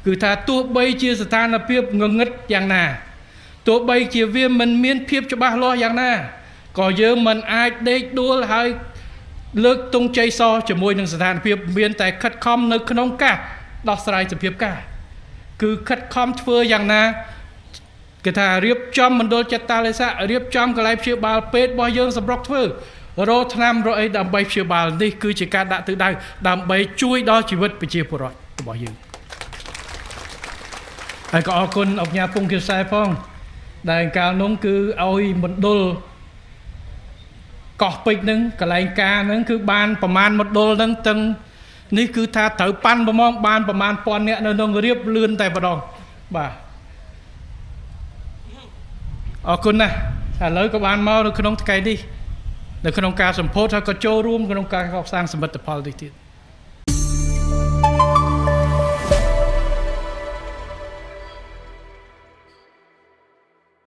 គឺថាទោះបីជាស្ថានភាពងងឹតយ៉ាងណាទោះបីជាវាមិនមានភាពច្បាស់លាស់យ៉ាងណាក៏យើងមិនអាចដេកដួលហើយលើកទង់ជ័យសជាមួយនឹងស្ថានភាពមានតែខិតខំនៅក្នុងការដោះស្រាយសភាពការគឺខិតខំធ្វើយ៉ាងណាគេថារៀបចំមណ្ឌលចិត្តតាលេសៈរៀបចំកន្លែងព្យាបាលពេទ្យរបស់យើងសម្រុកធ្វើរកថ្នាំរកអីដើម្បីព្យាបាលនេះគឺជាការដាក់ទិសដៅដើម្បីជួយដល់ជីវិតប្រជាពលរដ្ឋរបស់យើងហើយក៏អរគុណអុកញ៉ាពងគិសែផងដែលកាលនោះគឺឲ្យមណ្ឌលកោះពេជ្រហ្នឹងកន្លែងការហ្នឹងគឺបានប្រមាណមណ្ឌលហ្នឹងទាំងនេះគឺថាត្រូវប៉ាន់ប្រមងបានប្រមាណពាន់អ្នកនៅក្នុងរៀបលឿនតែម្ដងបាទអរគុណណាស់ឥឡូវក៏បានមកនៅក្នុងថ្ងៃនេះនៅក្នុងការសម្ពោធហើយក៏ចូលរួមក្នុងការកសាងសមិទ្ធផលនេះទៀត។